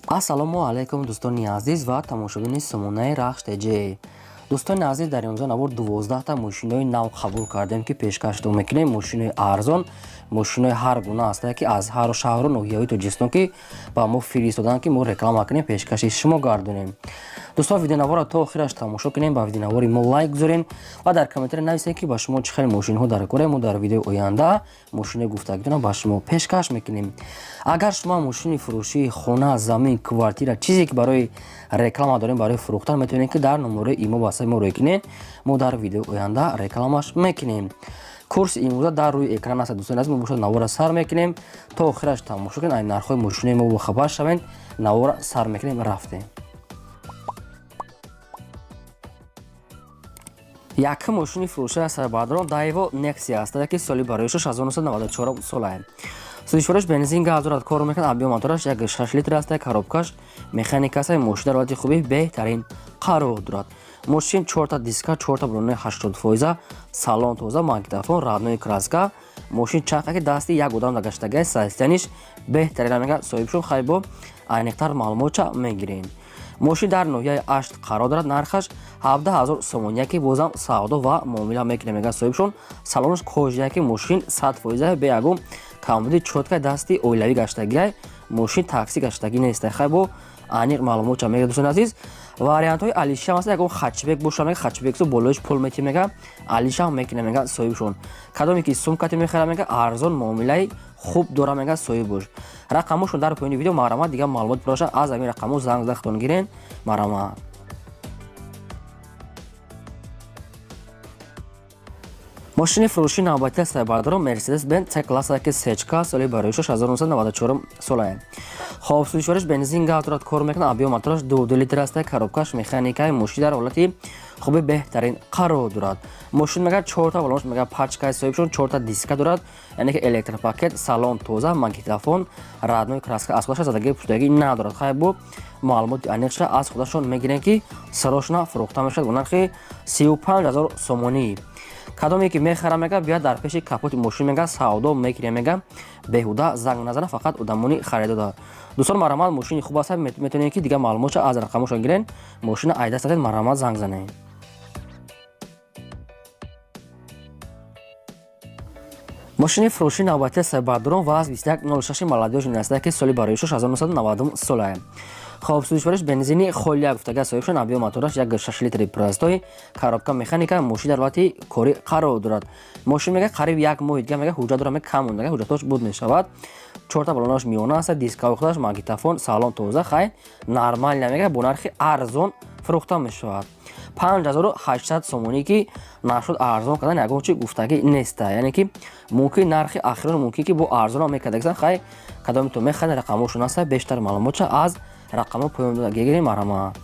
Ассалому алайкум, дӯстони азиз ва тамошобини сомонаи Рахш ТЖ. Дӯстони азиз, дар имрӯза навор 12та мошинои нав қабул кардем, ки пешкаштон мекунем. Мошинои арзон, мошинои ҳар гуна ҳастае, ки аз ҳару шаҳру ноҳияҳои Тоҷикистон, ки ба мо фиристоданд, ки мо реклама кунем, пешкаши шумо гардонем. Дӯстон, видеонаворро то охираш тамошо кунем, ба видеонавори мо лайк гузорем ва дар комментария нависем, ки ба шумо чӣ хел мошинҳо дар кора. Мо дар видеои оянда мошинои гуфтагитонро ба шумо пешкаш мекунем. Агар шумо мошини фурӯшии хона, замин, квартира, чизе ки барои реклама дорем, барои фурӯхтан, метавонед, ки дар номерои имо васаи мо рӯй кунед. Мо дар видеои оянда рекламаш мекунем. Курси имрӯза дар рӯи экран аст. Дӯстони азиз, мо бошад навора сар мекунем, то охираш тамошо кунед, ай нархҳои мошинои мо бохабар шавед. Навора сар мекунем, рафтем. Якум мошини фурӯши аст, бародарон, Дайво Нексия аст, ки соли барои 1994 солае. Сӯзишвораш бензин, газ дорад, кор мекунад. Объём мотораш 1,6 литр аст, коробкаш механика аст. Мошин дар ҳолати хуби беҳтарин қарор дорад. Мошин чорта диска, чорта балони 80%, салон тоза, магнитофон, родной краска. Мошин чанқа ки дасти як одам нагаштагай, состояниш беҳтарина, мега соҳибшон. Хайбо, айниқтар маълумотча мегирем. Мошин дар ноҳияи Ашт қарор дорад. Нархаш 17 000 сомония, ки бозам савдо ва муомила мекунем, мега соҳибшон. Салонаш кожия, ки мошин 100% бе ягон камбуди, чёткай, дасти оилавӣ гаштагиай. Мошин такси гаштагӣ нест. Хайбо, аниқ маълумотча мега. Дӯстони азиз, вариантҳои алишам аст. Ягон хэтчбек боша, мега, хэтчбексу болоиш пул мети, мега, алишам мекуна, мега соҳибшон. Кадоме ки сумкати мехара, мега, арзон муомилаи хуб дора, мега соҳиб. Рақамошон дар поёни видео, марҳамат. Дигар маълумот боша, аз ҳамин рақамо занг зада худтон гирен, марҳамат. Мошини фурӯши навбатӣ аст, бародарон, Мерседес Бенз С класса, ки сечка, соли барои 1994 солае. Хоб, сӯзишвориш бензин, газ дорад, кор мекунад. Объём мотораш 2,2 литр аст, коробкаш механикаи. Мошин дар ҳолати хуби беҳтарин қарор дорад. Мошин, мега, чорта балонш, мега, пачкаи соҳибшон, чорта диска дорад, яъне ки электропакет, салон тоза, магнитофон, родной краска, аз худаш задагии пӯшидагӣ надорад. Хай, бо маълумоти аниқша аз худашон мегирем, ки срочно фурӯхта мешавад бо нархи 35 000 сомонӣ. Кадоме ки мехара, мега, биёяд дар пеши капоти мошин, мега, савдо мекунем, мега, беҳуда занг назана, фақат одамони харидода. Дӯстон, марҳамат, мошини хуб аст, метавонед, ки дигар маълумотша аз рақамошон гирен, мошина айдаст задед, марҳамат, занг занед. Мошини фурӯши навбатӣ аст, бародарон, ВАЗ 2106 молодёжный аст, ки соли барои 1990 солае. Хоб, сӯзишвориш бензини холия, гуфтага соҳибшон. Объём мотораш 1,6 литри простой, коробка механика. Мошин дар ҳолати корӣ қарор дорад. Мошин, мега, қариб як моҳи дига, мега, ҳуҷҷат дорад, мега, кам монда, ҳуҷҷатош буд мешавад. Чорта балонаш миёна аст, дискаи худаш, магнитофон, салон тоза, хай, нормально, мега, бо нархи арзон фурӯхта мешавад, 5800 сомонӣ, ки нашуд арзон кардан ягон чи гуфтагӣ неста, яъне ки мумкин нархи ахирон, мумкин ки бо арзонам мекардагисан. Хай, кадомито мехаред, рақамошон аста, бештар маълумотша аз рақамо поён гирем, марҳамат.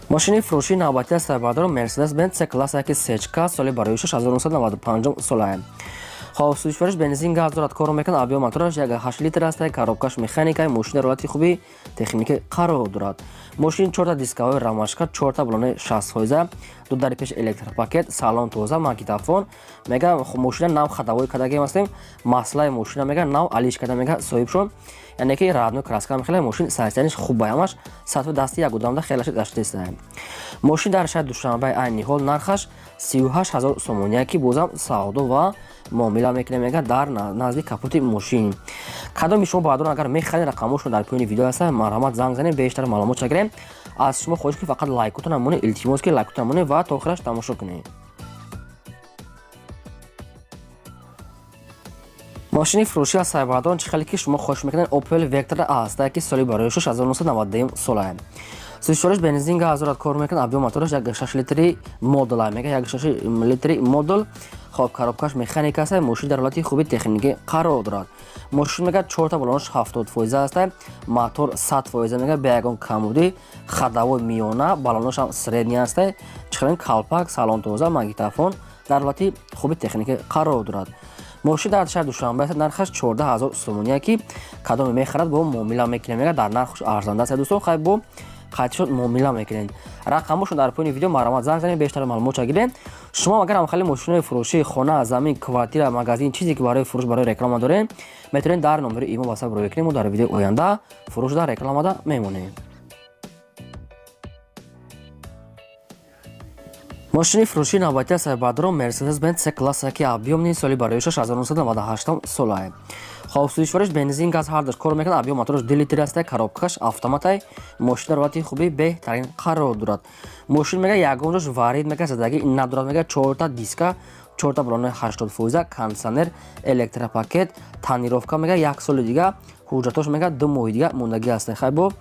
Мошини фурӯшии навбатӣ аст, бародарон, Мерседес Бенз С класса, ки сечка, соли барои 1995 солае. Хоб, сӯзишвориш бензин, газ дорад, кор мекунад. Объём мотораш 1,8 литр аст, коробкаш механика. Мошин дар ҳолати хуби техникӣ қарор дорад. Мошин чорта дискаҳои рамашка, чорта балони 60%, ду дари пеш электропакет, салон тоза, магнитофон. Мега, мошина нав ходовой кардагием ҳастем, маслаи мошина, мега, нав алиш карда, мега соҳибшон, яъне ки родной краска мехеле. Мошин состояниш хуб, ҳамаш сатҳи дасти як одамда хелаш гаштаиста. Мошин дар шаҳри Душанбе, айни ҳол нархаш 38 000 сомония, ки бозам савдо ва муомила мекунем, мега, дар назди капоти мошин. Кадоми шумо, бародарон, агар мехаред, рақамошон дар поёни видео ҳаста, марҳамат, занг занед, бештар маълумот гирем. Аз шумо хоҳиш, ки фақат лайкотон монед, илтимос, ки лайкотон монед ва то охираш тамошо кунед. Мошини фурӯшӣ аз сайбардорон, чӣ хеле ки шумо хоҳиш мекунед, Opel Vectra аст, ки соли барои 1992 солае. Сӯзишвориш бензин, газ дорад, кор мекунад. Объём мотораш 1,6 литри модул, мега, 1,6 литри модул. Хоб, коробкаш механика аст. Мошин дар ҳолати хуби техникӣ қарор дорад. Мошин, мега, чорта балонаш 70% аст, мотор 100%, мега, бе ягон камбудӣ, ходовой миёна, балонашам средний аст, чихелин калпак, салон тоза, магнитофон, дар ҳолати хуби техникӣ қарор дорад. Мошин дар шаҳри Душанбе аст, нархаш 14 000 сомония, ки кадоме мехарад, бо муомила мекунем, мега, дар нархаш арзанда аст. Дӯстон, хай, бо қатишон муомила мекунед. Рақамошон дар поёни видео, марҳамат, занг занед, бештар маълумотша гиред. Шумо агар ҳамхели мошинои фурӯшии хона, замин, квартира, магазин, чизе ки барои фурӯш, барои реклама дорем, метавонед дар номери имо, ватсап роя кунед. Мо дар видеои оянда фурӯшда, рекламада мемонем. Мошини фурӯшии навбатии сайбадро Мерседес Бенз С класса, ки объёмный, соли барои 1998 солае. Хоб, сӯзишвориш бензин, газ ҳардаш кор мекунад, объём мотораш 2 литр аст, коробкаш автоматай. Мошин дар ҳолати хуби беҳтарин қарор дорад. Мошин, мега, ягон ҷош варид, мега, задагӣ надорад. Мега, чорта диска, чорта балонои 80%, кондиционер, электропакет, тонировка, мега, як соли дига ҳуҷҷатош, мега, 2 моҳи дига мондагӣ аст. Хай, бо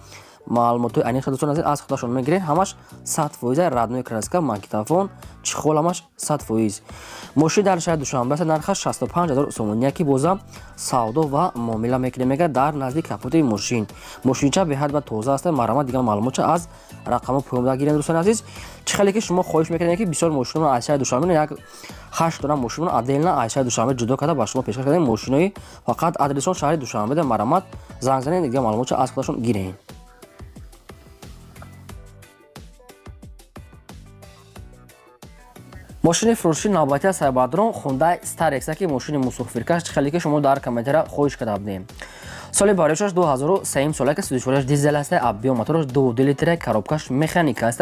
маълумотҳои аниқ, дӯстон азиз, аз худашон мегиред. Ҳамаш 100%, родной краска, магнитофон, чехол, ҳамаш 100%. Мошин дар шаҳри Душанбе аст, нархаш 65 000 сомонӣ, ки бозам савдо ва муомила мекунем. Мега, дар назди капоти мошин, мошинча беҳад ба тоза аст. Марҳамат, дигар маълумотча аз рақамҳо поён гирем. Дӯстони азиз, чӣ хеле ки шумо хоҳиш мекардем, ки бисёр мошинро аз шаҳри Душанбе, як ҳашт дона мошинро отдельно аз шаҳри Душанбе ҷудо карда ба шумо пешкаш кардем. Мошинои фақат адресшон шаҳри Душанбеда. Марҳамат, занг занед, дигар маълумотча аз худашон гирем. Мошини фурӯшии навбатии сайбадрон Хундай Старекс, ки мошини мусофиркаш, хеле ки шумо дар комментария хоҳиш карда будем. Соли бароишаш 2003 сола, ки сӯзишвориаш дизел аст, объём мотораш 2 литра, коробкаш механика аст.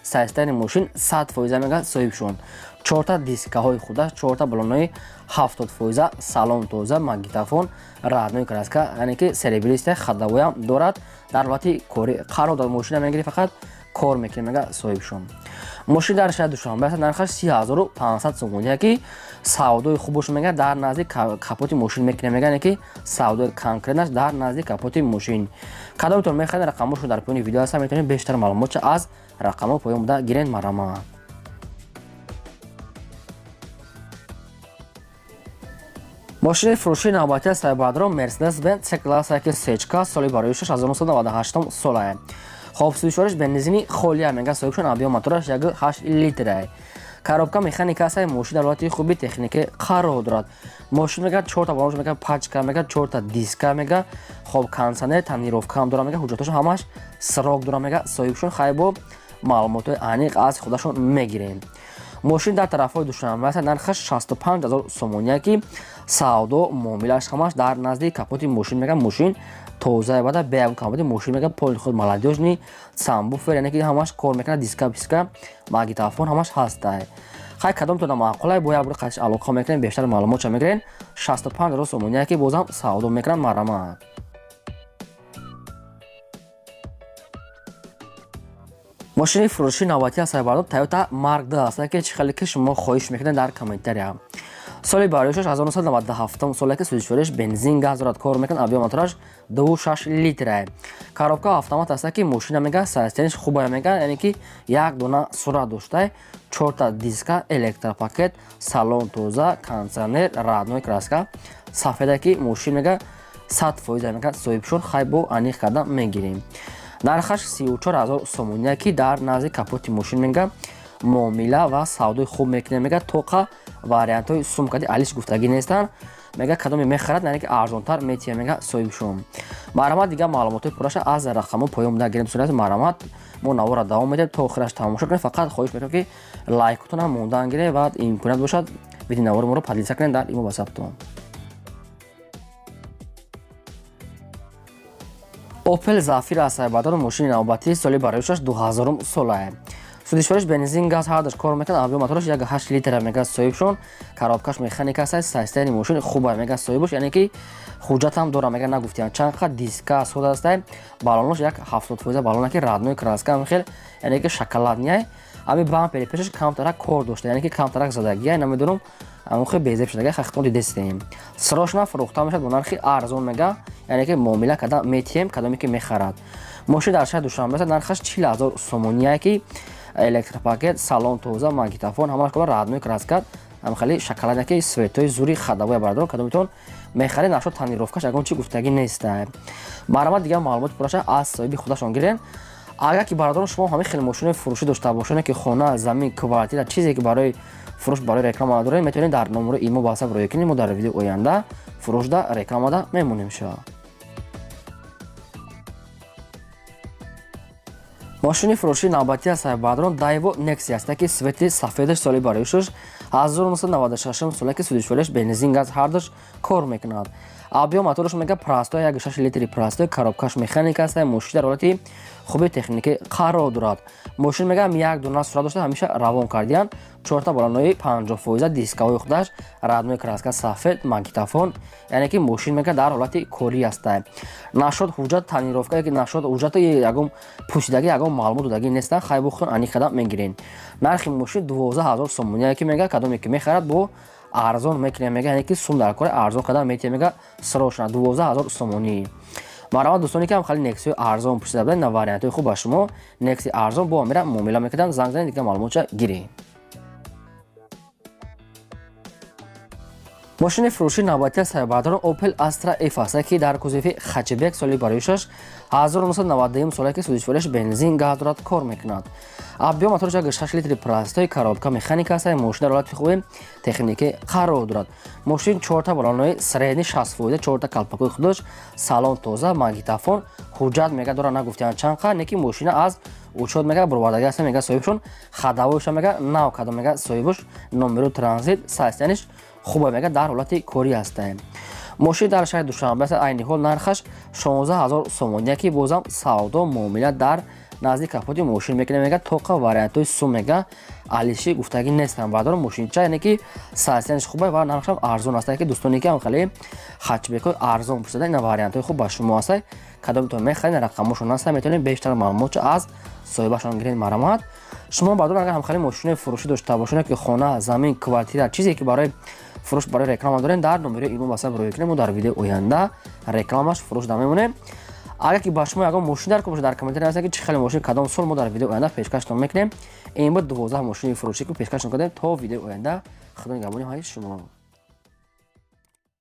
Состояние мошин 100%, мега соҳибшон. Чорта дискаҳои худаш, чорта балонои 70%, салон тоза, магнитофон, родной краска, яъне ки серебристая, ходовойам дорад, дар ҳолати кори қарор дорад. Мошина мегири, фақат кор мекунем, мега соҳибшон. Мошин дар шаҳри Душанбе аст, нархаш 30 500 сомонӣ, ки савдои хуб боша, мега, дар назди капоти мошин мекунем. Мега, яъне ки савдои конкретнаш дар назди капоти мошин. Кадомтон мехоҳед, рақамҳошон дар поёни видео ҳастанд, метавонед бештар маълумотша аз рақамҳо поён буда гирен. Марҳамат. Мошини фурӯшии навбатии сайбадро Мерседес Бенз С класса, ки сечка, соли барои 1998 солае. Хоб, сӯзишвориш бензини холия, мега соҳибшон, объём мотораш 1,8 литрае, коробка механика аст. Мошин дар ҳолати хуби техникӣ қарор дорад. Мошин, мега, чорта балонш, мега, пачка, мега, чорта диска, мега, хоб, кондиционер, тонировка ҳам дорад, мега, ҳуҷҷатошон ҳамаш срок дорад, мега соҳибшон. Хай, бо маълумотҳои аниқ аз худашон мегирем. Мошин дар тарафҳои Душанбе аст, нархаш 65 000 сомонӣ, ки савдо муомилааш ҳамаш дар назди капоти мошин. Мега, мошин тоза бада, беягон камбуди. Мошин, мега, поли худ молодёжный, сабвуфер, яъне ки ҳамаш кор мекунад, диска, писка, магнитофон ҳамаш ҳастай. Хай, кадомтона маъқулай, бо як бор қатиш алоқа мекунем, бештар маълумотша мегирем. 65 000 сомоние, ки бозам савдо мекунанд. Марҳамат. Мошини фурӯшии навбатии асарбардор Toyota Mark 2 аст, ки чӣ хеле ки шумо хоҳиш мекунед дар комментария. Соли бароишаш 1997 соле, ки сӯзишвориш бензин, газ дорад, кор мекунад, объём мотораш 2,6 литра, коробка автомат аст, ки мошина, мега, состояниш хубая, мега, яъне ки як дона сурат доштай, чорта диска, электропакет, салон тоза, кондиционер, родной краска сафеда, ки мошин, мега, 100%, мега соҳибшон. Хай, бо аниқ карда мегирем. Нархаш 34 000 сомоние, ки дар назди капоти мошин, мега, муомила ва савдои хуб мекунем. Мега, тоқа вариантҳои сумкади алиш гуфтагӣ нестанд. Мега, кадоме мехарад, яъне ки арзонтар метиҳам, мега соҳибшон. Марҳамат, дигар маълумотҳои пурраша аз рақамҳо поён буда гирем. Дӯстони азиз, марҳамат, мо навора давом медиҳем, то охираш тамошо кунед. Фақат хоҳиш мекунем, ки лайкотонам мондан гиред ва имконият бошад, видеонавори моро поделиться кунед дар имо, ватсаптон. Опел Зафира сайбадор, мошини навбатӣ, соли бароишаш 2000 солае. Сӯзишвориш бензин, газ ҳардаш кор мекунад, объём мотораш 1,8 литра, мега соҳибшон, коробкаш механика аст. Состояние мошини хуба, мега соҳибош, яъне ки ҳуҷҷатам дора, мега, нагуфтиям чанд қад диска сода аст, балонош як 70% балона, ки родной краска, хел, яъне ки шоколадный. Ами бампери пешаш камтарак кор дошта, яъне ки камтарак задагия, намедонам, амохе безеб шудага, хахтон дидестем. Срочно фурӯхта мешавад бо нархи арзон, мега, яъне ки муомила карда метиҳем, кадоме ки мехарад. Мошин дар шаҳри Душанбе аст, нархаш 40 000 сомоние, ки электропакет, салон тоза, магнитофон, ҳамаш кора, родной краска, хеле шоколаде, ки светои зури ходовоя. Бардор, кадомитон мехаред, нашо тонировкаш ягон чи гуфтагӣ неста. Марҳамат, дигар маълумоти пурраша аз соҳиби худашон гирем. Агар ки, бародарон, шумо ҳамин хеле мошинои фурӯшӣ дошта бошед, ки хона, замин, квартира, чизе ки барои фурӯш, барои реклама доред, метавонед дар номерои имо, ватсап роя кунед. Мо дар видеои оянда фурӯшда, рекламада мемонем шава. Мошини фурӯшии навбатӣ аст, бародарон, Daewoo Nexia аст, ки цвети сафедаш, соли бароишаш 1996 сола, ки сӯзишвориаш бензин, газ ҳардуш кор мекунад. Объём мотораш мега простой, 1,6 литри простой, коробкаш механика аст. Мошин дар ҳолати хуби техникӣ қарор дорад. Мошин мегам як дона сурат дошта, ҳамеша равон кардиян. Чорта баллонои 50%, дискаҳои худаш родной краска сафед, магнитофон, яъне ки мошин мега дар ҳолати корӣ аста. Нашод ҳуҷҷат тонировка ки нашод, ҳуҷҷати ягон пӯсидагӣ, ягон маълумот додагӣ нестан. Хай, бухтон ани қадам мегирен. Нархи мошин 12 000 сомонӣ, ки мега кадоме ки мехарад, бо арзон мекунем мега, яъне ки сум дар кори арзон қадам метиҳем мега. Срочно 12 000 сомонӣ. Марҳамат, дӯстоне ки ҳам хали Нексиҳои арзон пурсида буданд, на вариантҳои хуб ба шумо. Некси арзон бо амира муомила мекарданд. Занг занед, дига маълумотша гиред. Мошини фурӯшии навбатӣ аст, бародарон, Opel Astra F аст, ки дар кузови хэтчбек, соли бароишаш 1992 сола, ки сӯзишвориаш бензин, газ дорад, кор мекунад. Объём мотораш 1,6 литри простой, коробка механика аст. Мошин дар ҳолати хуби техникӣ қарор дорад. Мошин чорта баллонои средний 60%, чорта калпакои худаш, салон тоза, магнитофон. Ҳуҷҷат мега дора, нагуфтиянд чанд қа, не ки мошина аз учёт мега буровардагӣ аст мега соҳибшон. Ходовойша мега нав кардам мега соҳибуш, номеру транзит состояниш хуба мега, дар ҳолати корӣ ҳастаем. Мошин дар шаҳри Душанбе аст. Айни ҳол нархаш 16 000 сомонӣ, ки бозам савдо муомила дар назди капоти мошин мекунем мега. Тоқа вариантҳои сум мега алиши гуфтагӣ нестам, бардор. Мошинча, яъне ки состояниш хуба ва нархшам арзон аст, ки дӯстоне ки ҳам хеле хэтчбекҳои арзон пурсида, ина вариантҳои хуб ба шумо аст. Кадомтон мехаред, рақамошон аст, метавонед бештар маълумотча аз соҳибашон гиред. Марҳамат, шумо бардор, агар ҳамхели мошинои фурӯшӣ дошта бошед, ки хона, замин, квартира, чизе ки барои фурӯш, барои реклама дорем, дар номерои имо басар рӯй кунем, мо дар видеои оянда рекламаш фурӯш да мемонем. Агар ки ба шумо ягон мошин дар бошад, дар комментария нависед, ки чӣ хеле мошин, кадом сол, мо дар видеои оянда пешкаштон мекунем. Ин буд 12 мошини фурӯшӣ, ки пешкаштон кардем. То видеои оянда, худо нигаҳбони ҳамаи шумо.